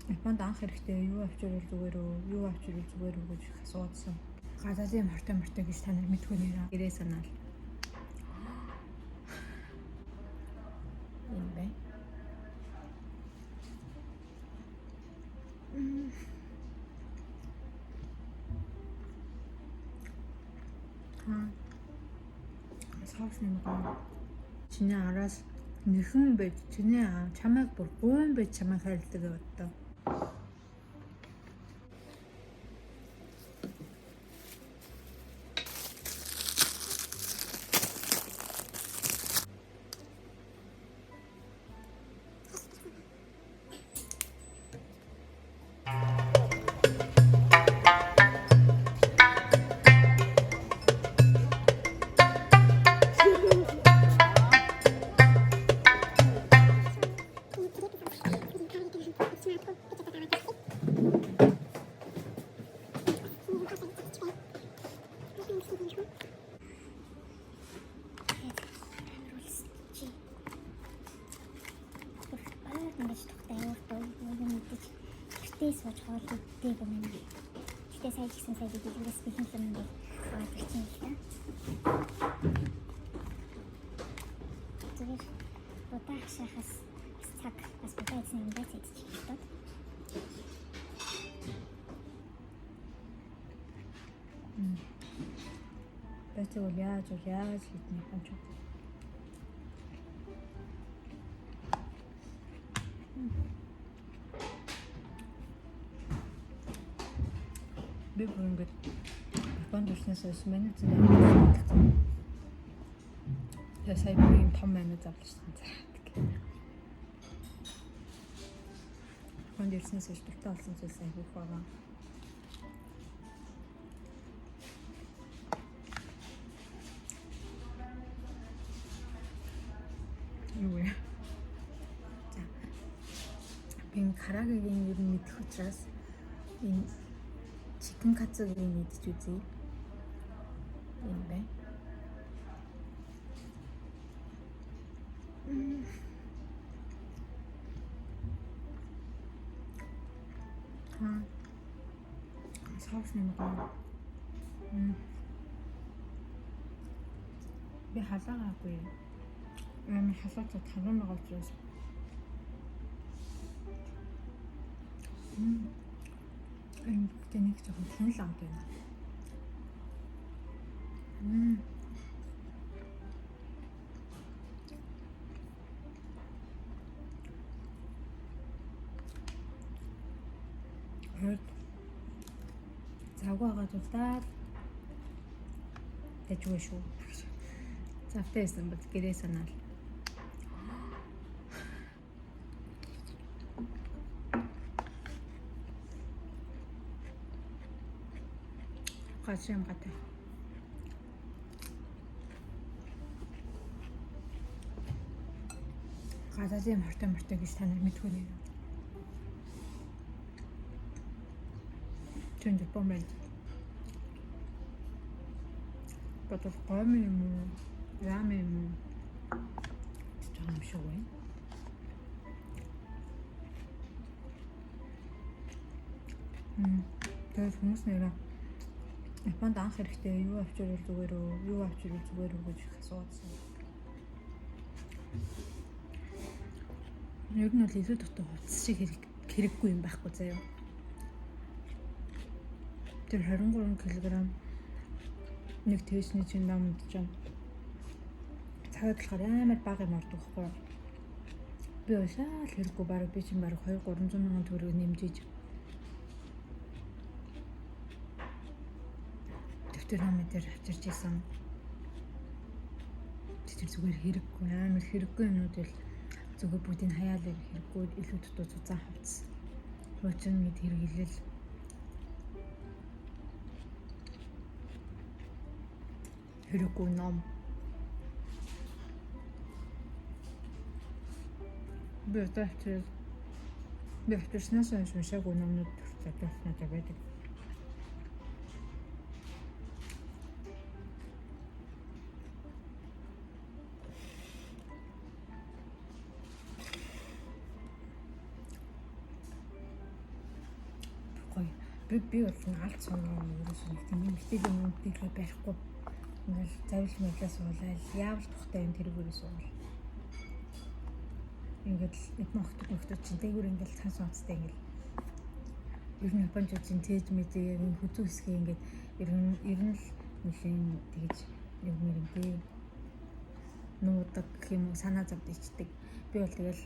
Японд анх ирэхдээ юу авчирвал зүгээр үү, юу авчирвал зүгээр үү гэж их асууадсан. Гадаадын мортой мортой гэж та нар мэдгүй нэрээ. Гэрээ санаал. Юм бэ. Соус нэг гоё. Чиний араас нэхэн байж чиний чамайг бүр гуйн байж чамайг хайрладаг гэж боддоо. Чи. Бүр ойр ингэж тухтай өөртөө юм идэж гэртээ сууж хоол иддэг юм байна. Гэтэ сая ч гэсэн сая би дэлгүүрээс бэлэн юм бол аваад ирсэн л та. Зүгээр будаа хашаахаас бас цаг бас будаа идсэн юм байц идчих л тоо. Байцаг бол яаж бол яаж хийдний японч. Би бүр ингээд Японд ирснээс хойш манай зэн амар болсон. Тэгээ сая би юм том майнаа завлчихсан заадаг. Японд ирснээс хойш дуртай болсон зүйлс айгүйх байгаа. Юу вэ? За. Би энэ карагагийн ер нь мэдэх учраас энэ chicken katsu-гийн идэж үзье. Юм бэ. Аа. Соус нэг гоё. Би халаагаагүй. Амар халаатай таран байгаа учраас. Энэ гэдэг нэг жоохон тэнэл амт байна. Хоёрд завгүй байгаа тулдаа дажгүй шүү. Завтай байсан бол гэрээ санаал. Газрын гадаа. Гадаадын мортой мортой гэж та нар мэдгүй нэ. Тэн Япон байна. Бодвол гомын юм уу? Рамен юм уу? Гэж байгаа юм шиг байна. Тэгээд хүмүүс нэрээ Японд анх ирэхдээ юу авчирвал зүгээр үү, юу авчирвал зүгээр үү гэж их асууадсан. Ер нь бол илүү дутуу хувцас шиг хэрэггүй юм байхгүй заяа. Тэр 23 кг нэг тээшний чинь намд чинь цагаад болохоор амар бага юм ордог байхгүй юу? Би уушаал хэрэггүй бараг би чинь бараг 2 300 мянган төгрөг нэмжиж дэвтэр хам дээр авчирч исэн. Тэр зүгээр хэрэггүй амар хэрэггүй юмнууд бол зүгээр бүгдийг хаяал хэрэггүй илүү дутуу зузаан хувцас. Хуучин мэд хэрэглэл хэрэггүй ном. Би одоо авчирал би авчирснаас хойш уншаагүй номнууд хүртэл надад байдаг. Би бол нэг алт соноо ерөөсөө нэг тийм юм хичээл юм дэлгээ барихгүй. Ингээл завил мэдлээ суулаад яавал тухтай юм тэрүүгээрээ суувал. Ингээд л Япон охтууд мөхтүүд чинь дээгүүр ингээл цан сууцтай ингээл ер нь японочууд чинь тээж мэдээ яг энэ хүзүү хэсгийг ингээд ер нь л нэлийн тэгж юм юм дээ нуудаг гэх юм уу санаа зовд ичдэг. Би бол тэгэл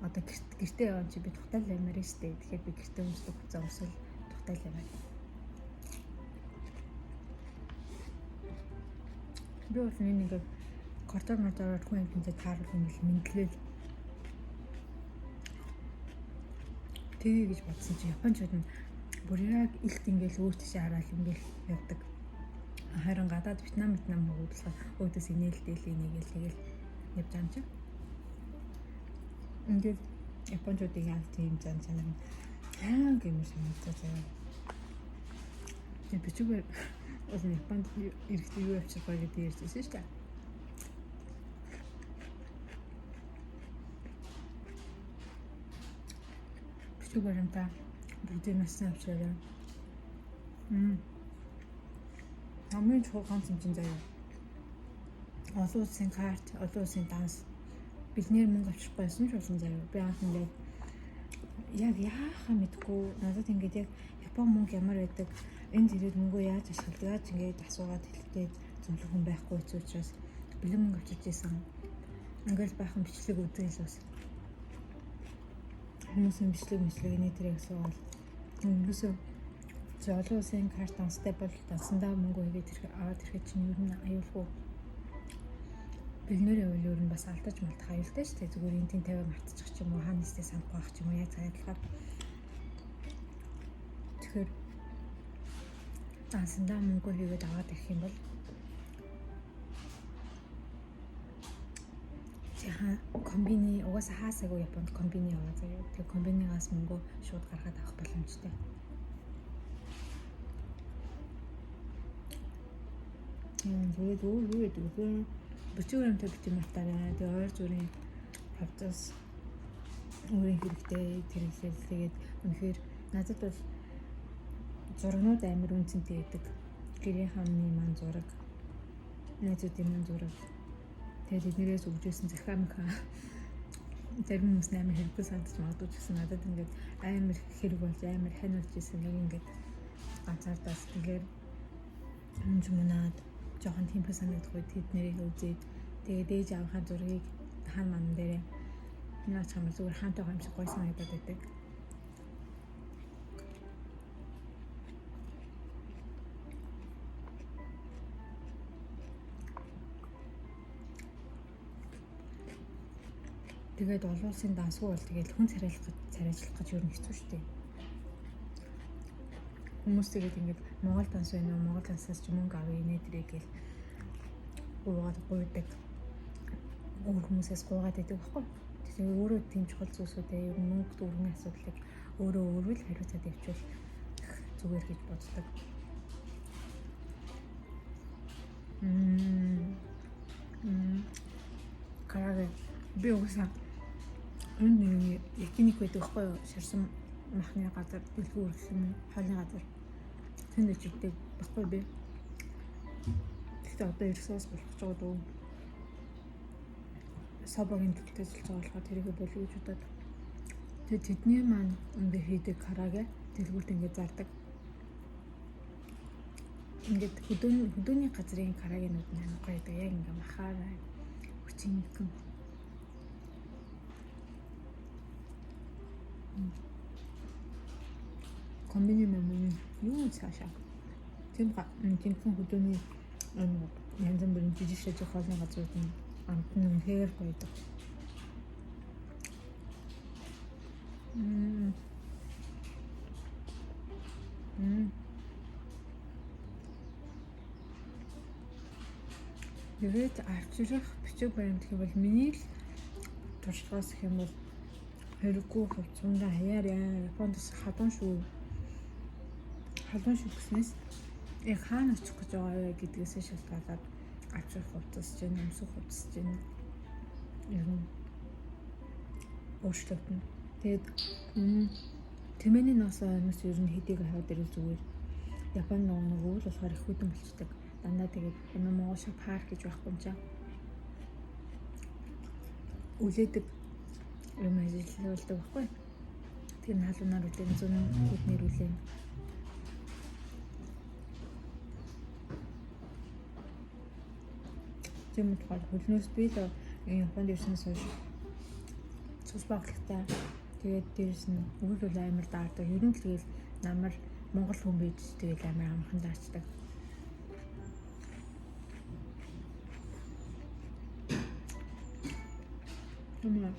одоо гэртээ явсан чи би тухтай л баймаар нь штэ. Тэгэхээр би гэртээ өмсдөг хувцас өмсөл тухтай л баймаар. Би бол нэг ингээд коридор мордороор хүн амьтантай таарвал ингээд мэдлээл тэгээ гэж бодсон чи японочууд нь бүр яг илт ингээл өөр тийшээ хараад ингээл явдаг. Харин гадаад Вьетнам хөвгүүд болохоор өөдөөс инээлдэл инээгээл тэгэл явж байгаа юм чи. Ингээд японочуудын яг тийм зан чанар нь аа гэмээр санагдаа заяа. Тэгээ бичүүгээр бас Японд эрэхтэй юу авчирх вэ гэдэг ярьжсэн шүү дээ. Бичүү баримтаа бүгдийг насны авчираа. Хамгийн чухал ганц юм чинь заяа. Олон улсын карт, олон улсын данс биднээр мөнгө авчрахгүй байсан ч болсон заяа. Би анх ингээд яг яахаа мэдэхгүй надад ингээд яг Япон мөнгө ямар байдаг, энд ирээд мөнгөө яаж ашигладаг, яаж ингээд асуугаад хэлтэй зөвлөх хүн байхгүй учраас бэлэн мөнгө авчирч исэн. Ингээл баахан бичлэг үзээл бас хүмүүсийн бичлэг мэтлэг энэ тэрийг асуугаад ерөөсөө олон улсын карт данстай бол дансандаа мөнгө хийгээд ирэх аваад ирэхэд чинь ер нь аюулгүй. Бэлнээр явбал ер нь бас алдаж малтах аюултай шүү дээ. Зүгээр энэ тийм тавиа мартчих ч юм уу, хаана нэстээ санахгүй байх ч юм уу, яг цаатлахаар. Тэгэхээр дансандаа мөнгө хийгээд аваад ирэх юм бол жихан комбини угаасаа хаасаагүй Японд комбини яваа заяа. Тэгээ комбинигаас мөнгө шууд гаргаад авах боломжтой. Тэгээд өөр юу гэдэг вэ? Бичиг баримтаа бити мартаарай. Тэгээ ойр зүрийн хувцас өөрийн хэрэгтэй хэрэглээл. Тэгээд үнэхээр надад бол зургнууд амар үнцэнтэй байдаг. Гэрийн хааны маань зураг, найзуудын маань зураг. Тэгээд эднэрээс өгчээсэн захиа мөхөө зарим хүмүүс амар хэрэггүй санагдаж магадгүй ч гэсэн надад ингээд амар хэрэг болж амар хань болж исэн яг ингээд ганцаардаас тэгэхээр өмж мунаад жоохон тэмхэ санагдах үед тэд нэрийг үзээд тэгээд ээж аавынхаа зургийг хаан ман дээрээ наач юм зүгээр хаантай байгаа юм шиг гоё санагдаад байдаг. Тэгээд олон улсын дансгүй бол тэгээд хүн царайлах гэж ер нь хэцүү шүү дээ. Хүмүүс тэгээд ингээд Монгол данс байна уу, Монгол дансаас ч мөнгө авъя нэ тэрэ гэл гуйгаад гуйдаг. Өөр хүмүүсээс гуйгаад байдаг байхгүй. Тэгэхээр өөрөө тийм чухал зүйлсүүдээ ер нь мөнгө төгрөгийн асуудлыг өөрөө өөрөө л хариуцаад явуул зүгээр гэж боддог. Караге би угаасаа энэ нэг якиник байдаг байхгүй юу? Шарсан махны газар, дэлгүүр гэх юм, хоолны газар. Тэнд очигдаг байхгүй би. Гэхдээ одоо ирсээс болох гэж байгаа дөө. Собогийн төлөлтөд ажиллаж байгаа болохоор тэрийг болов гэж бодоод. Тэгээд тэдний маань ингээ хийдэг караге дэлгүүрт ингээ зардаг. Ингээд хөдөөний газрын карагенууд нь амар гоё байдаг. Яг ингээ махаараа хүчингэн. Комбини мөн юу цаашаа. Тийм тэнхэн хөдөөний янз бүрийн жижиг шажиг хоолны газрууд нь амт нь үнэхээр гоё байдаг. Тэгээд авчрах бичиг баримт гэх юм бол миний л туршлагаас гэх юм бол хэрэггүй хувцсундаа хаяарай. Японд бас халуун шүү. Халуун шүү гэснээс яг хаана очих гэж байгаа вэ гэдгээсээ шалтгаалаад авчрах хувцас чинь, өмсөх хувцас чинь ер нь өөрчлөгдөнө. Тэгээд Тэмээний ноосоо хүмүүс ер нь хэдийг хаваад ирэл зүгээр. Японы нөгөө нэг өвөл болохоор их хүйтэн болчдөг. Дандаа тэгээд энэ Монгол шиг парк гэж байхгүй юм чаа. Үлээдэг юм ажиллаулдаг байхгүй. Тэр нь халуунаар үлээн, зүүн хүйтнээр үлээн. Тийм болохоор хөлнөөс би л Японд ирснээс хойш цус баглагтай. Тэгээд дээрэс нь өвөл бол амар даардаг. Ер нь л тэгэл намар Монгол хүн байж тэгэл амар амархан даарчдаг. Юм уу?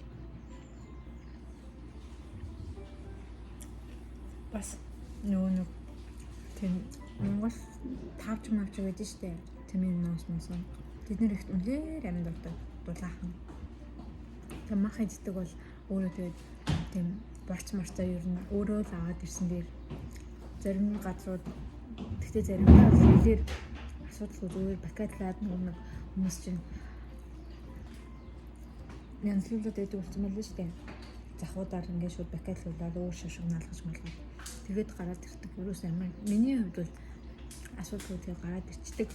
Бас нөгөө нэг тийм Монгол тавч мавч байдаг штэ. Тийм ноос мосон. Тэд нэр ихт үнээр амьд ордог. Дулаахан. Тэг мах иддэг бол өөрөө тэгээд тийм борц марцаа ер нь өөрөө л аваад ирсэн дээр зарим газрууд гэхдээ заримдаа бол хэлээр асуудалгүй зүгээр бакетлаад нөгөө нэг хүмүүс чинь янзлуулаад байдаг болсон байлээ шүү дээ. Захуудаар ингээд шууд бакетлуулаад өөр шашиг наалгаж малгаж тэгээд гараад ирдэг. Ерөөс амар миний хувьд бол асуудалгүй тэгээд гараад ирчдэг.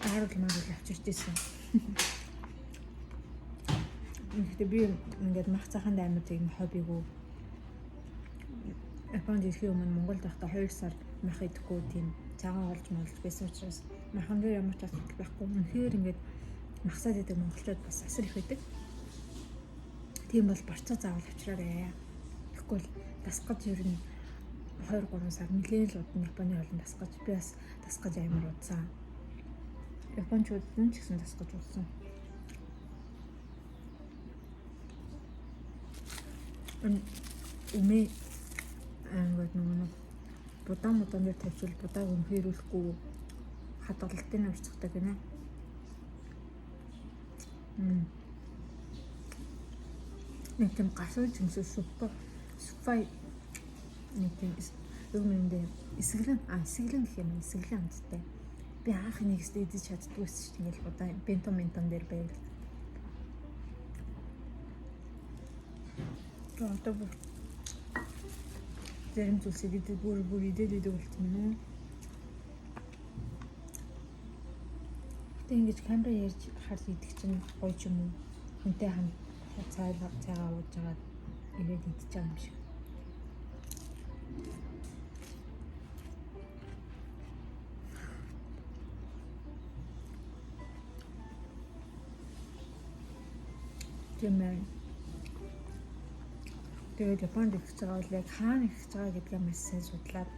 Аарал марал авчирч ирсэн. Гэхдээ би ингээд мах цаханд амар тийм хоббигүү. Японд ирэхийн өмнө Монголд байхдаа 2 сар мах идэхгүй тийм цагаан олж молж байсан учраас махан дээр ямар ч асуудал байхгүй. Үнэхээр ингээд махсаад идэг монголчууд бас асар их байдаг. Тийм бол борцоо заавал авчраарэ. Тэгэхгүй бол дасгаж ер нь 2 3 сар нэлээд л удна Японы хоолнд дасгаж. Би бас дасгаж амар удсан. Япончууд нь ч гэсэн дасгаж удсан. Умэ ингээд нөгөө нэг будаа мудаан дээр тавьчвал будааг өмхийрүүлэхгүй хадгалтыг урьцгадаг гинэ. Нэг тийм гасуу жимсүү суппа суппа нэг тийм юу нэндэ эсгэлэн эсгэлэн гэх юм эсгэлэн амттай. Би анх энийг идэж чаддгүй байсан шүү дээ. Ингээл будаа бентон ментон дээр байвал. Одоо бүр зарим зүйлсийг идэж бүр идээд идэг болчихсон юм уу? Гэтэ ингэж камера ярьж харж идэх чинь гоё ч юм уу? Хүнтэй хамт цайгаа ууж агаад ирээд идэж байгаа юм шиг. Тийм ээ. Тэгээд Японд ирэх байгаа бол яг хаана ирэх байгаа гэдгээ маш сайн судлаад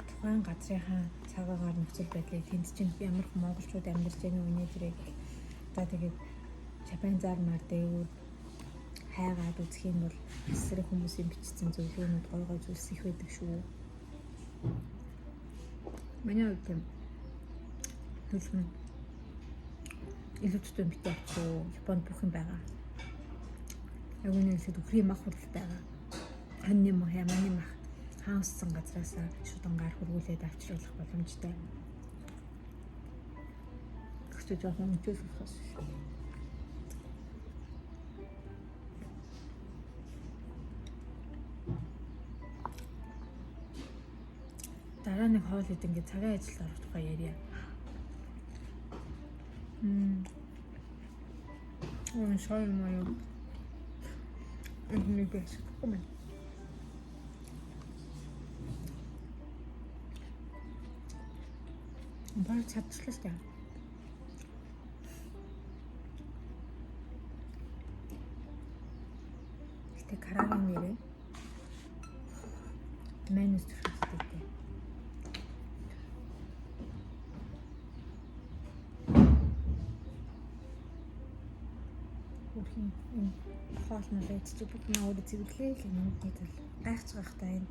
тухайн газрынхаа цагаагаар нөхцөл байдлыг тэнд чинь ямар монголчууд амьдарч байгаа үнэ тэрэг. За тэгээд Japan зар мар дээгүүр хайгаад үзэх юм бол эсрэг хүмүүсийн бичсэн зөвлөгөөнүүд гой гой зүйлс их байдаг шүү. Миний хувьд тийм төлөв илүү зүтэн битээ авчихгүй. Японд бүх юм байгаа. Яг үнэ хэлэхэд үхрийн мах худал байгаа. Хоньны мах, ямааны мах хаан уссан газраасаа шудангаар хөргүүлээд авчруулах боломжтой. Гэхдээ жоохон өнчөөс болохоос. Дараа нэг хоол ид ингээд цагаан ажилд орох тухай ярья. Ой, шой юм аа. Энэ нэг би ашиглахгүй байна. Баг чадчихлаа шүү дээ. Гэтэ карагийн нэрээ майонез төрхтэй. Үрхийн энэ хоол мал идчих бүх юм өөрөө цэвэрлээ л юм гой тал гайхаж байгаа та энэ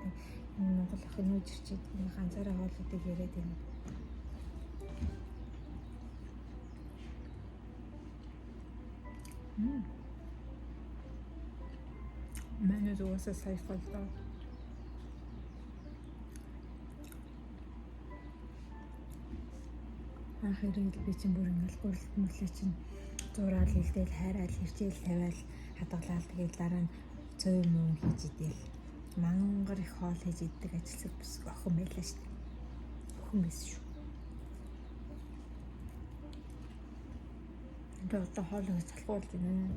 Монгол охин нүүж ирчээд энэ ганцаараа хоолуудыг яриад байна. Майонез угаасаа саяхалдаа. Анх ирээд би чинь бүр ингээл гурилт мөрлөө чинь Зураал хилдээл хайраал хэрчээл тавиал хадгалаал тэгээд дараа нь цөв мөн хийж идэл мангар их хоол хийж иддэг ажилсаг бүсг охин байлаа шүү дээ. Охин байсан шүү. Тэгээ одоо хоол ингэж залхуу болж байна.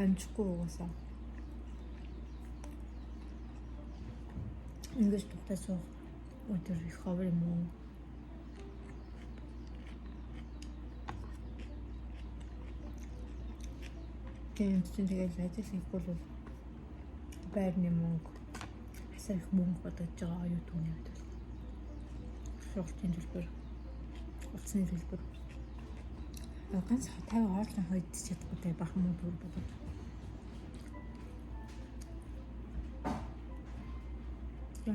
Амжихгүй угаасаа. Ингэж тухтай суух өдөр их ховор юм уу? Тийм чинь тэгэл ажил хийхгүй бол байрны мөнгө асар их мөнгө бодож байгаа оюут хүний хувьд бол сургалтын төлбөр, утасны төлбөр ганц 50 хоолны хойд чадахгүй те бахан мөнгө төр болгоод. За.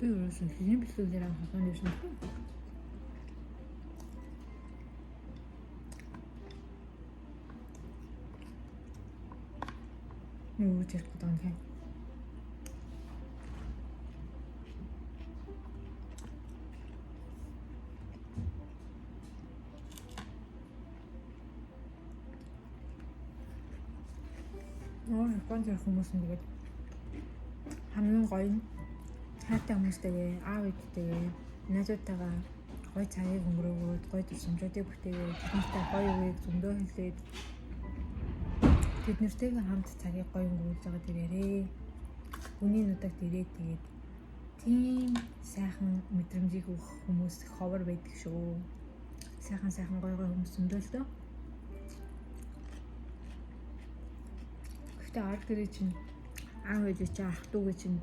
Би ерөөсөн хэний бэлтгэлээр анх холбооны байсан юм. Юу гэж ярих гэдэг юм бэ? Нөө Японд явах хүмүүс нь тэгээд хамгийн гоё нь хайртай хүмүүстэйгээ, аав ээжтэйгээ, найзуудтайгаа гоё цагийг өнгөрөөгөөд, гоё дурсамжуудыг бүтээгээд, тэднэртэй гоё үгийг зөндөө хэлээд тэднэртэйгээ хамт цагийг гоё өнгөрүүлж байгаа дээрээ. Хүний нутагт ирээд тэгээд тийм сайхан мэдрэмжийг өгөх хүмүүс ховор байдаг шүү. Сайхан сайхан гоё гоё хүмүүс зөндөө л дөө. Гэхдээ ард гэрээ чинь аав ээж чинь ах дүүгээ чинь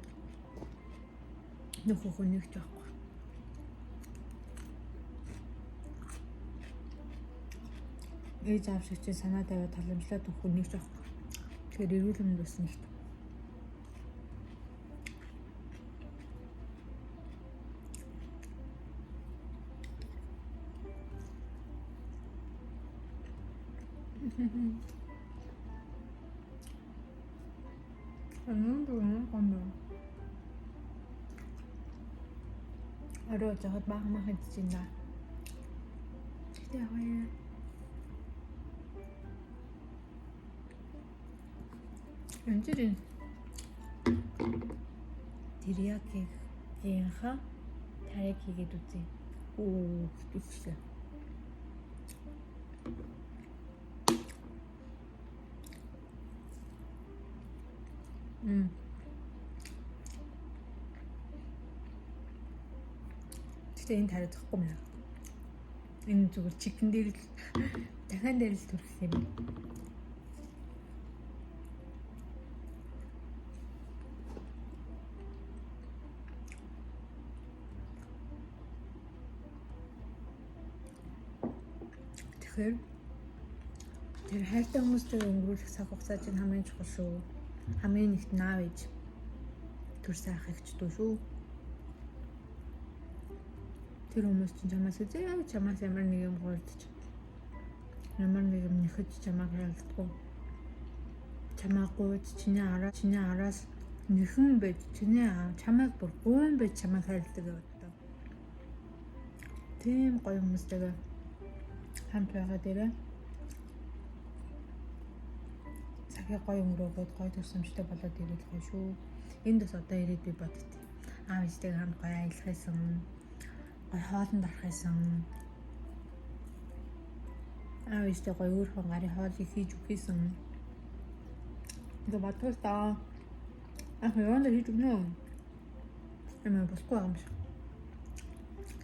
нөхөх нэгч байхгүй. Ээж аав шиг чинь санаа тавиад таламжлаад өгөх нэгч байхгүй. Тэгэхээр эрүүл мэнд бас нэгт. Орой жахад баахан мах идэж байна. Тэгтээ хоёр энэ чинь терияки-гийнхаа тариг хийгээд үзье. Оо, хэвчээ. Гэтэ энэ тариа зохгүй мэн. Энэ зүгээр чикен дээр л дахиан дээр л төрөх юм. Тэгэхээр тэр хайртай хүмүүстэй өнгөрүүлэх цаг хугацаа чинь хамгийн чухал шүү. Хамгийн нэгт наав ээж төрсөн ах эгч дүү шүү. Тэр хүмүүс чинь чамаас үзээ чамаас ямар нэг юм гуйдаж ямар нэг юм нэхэж чамааг хайрладаггүй. Чамааг гуйж чиний араас нэхэн байж чиний чамааг бүр гуйн байж чамааг хайрладаг гэдэг. Тийм гоё хүмүүстэйгээ хамт байгаа дээрээ цагийг гоё өнгөрөөгөөд гоё төрсөмжтэй болоод ирэл гоё шүү. Энд бас одоо ирээд би боддتي. Аав ээжтэйгээ хамт гоё аялах байсан. Гоё хоолнд орох байсан. Аав ээжтэй гоё өөрийнхөө гарын хоолыг хийж өгөх байсан. Тэгээ бодвол та ах юунд хийж өгнө үү? Эмээ болохгүй байгаа юм шиг.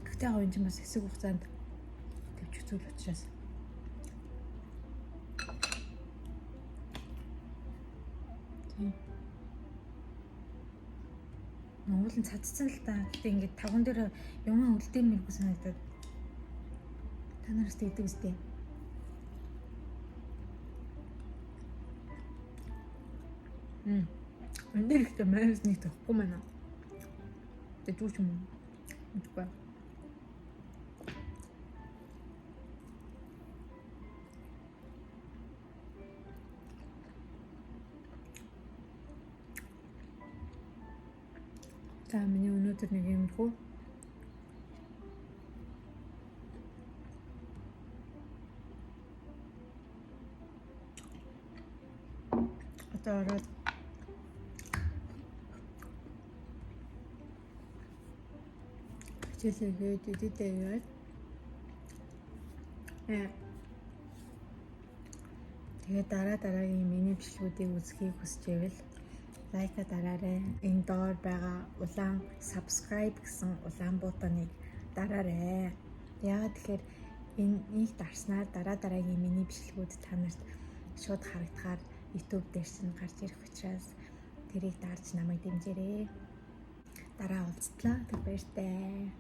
Гэхдээ яг энэ чинь бас хэсэг хугацаанд төвчих зүйл учраас. Тийм. Монгол нь цадцсан л та. Гэтэ ингээд тавган дээр юм үлдээн мэргүй санагдаад. Та нараас тэгдэг үстэй. Энэ дээр ихтэй майонез нэг тавихгүй байна. Дажгүй ч юм уу? Мэдгүй. За, миний өнөөдөр нэг иймэрхүү одоо ороод хичээлээ хийгээд эдийдээ яваад тэгээд дараа дараагийн миний бичлэгүүдийг үзэхийг хүсч байвал like аа дараарай. Энэ доор байгаа улаан subscribe гэсэн улаан button ыг дараарай. Яагаад тэгэхээр энийг дарснаар дараа дараагийн миний бичлэгүүд та нарт шууд харагдахаар YouTube дээр чинь гарч ирэх учраас тэрийг дарж намайг дэмжээрэй. Дараа уулзтлаа. Тэг баяртай.